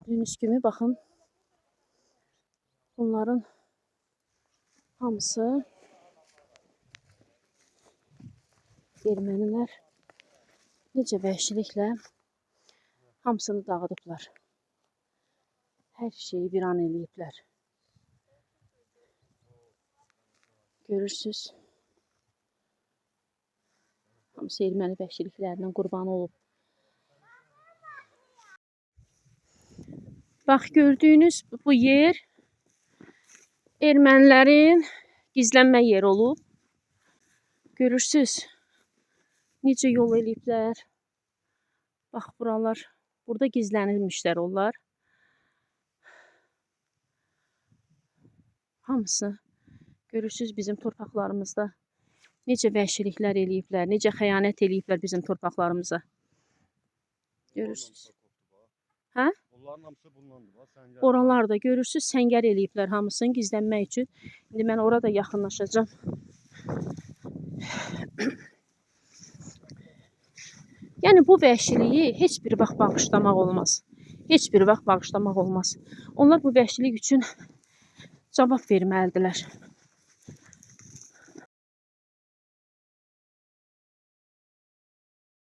Gördüyünüz kimi baxın. Bunların hamısı ermənilər necə vəhşiliklə hamısını dağıdıblar. Hər şeyi viran eləyiblər. Görürsüz. Hamısı erməni vəhşiliklərindən qurban olub. Bax, gördüyünüz bu yer ermənilərin gizlənmə yeri olub. Görürsüz, necə yol eləyiblər. Bax, buralar, burada gizlənilmişlər onlar. Hamısı, görürsüz bizim torpaqlarımızda necə vəhşiliklər eləyiblər, necə xəyanət eləyiblər bizim torpaqlarımıza. Görürsüz. Hə? Onların hamısı bundandır. Bax, səngər. Oralarda görürsüz, səngər eləyiblər hamısını gizlənmək üçün. İndi mən orada yaxınlaşacağam. Yəni bu vəhşiliyi heç bir vaxt bağışlamaq olmaz. Heç bir vaxt bağışlamaq olmaz. Onlar bu vəhşilik üçün cavab verməlidirlər.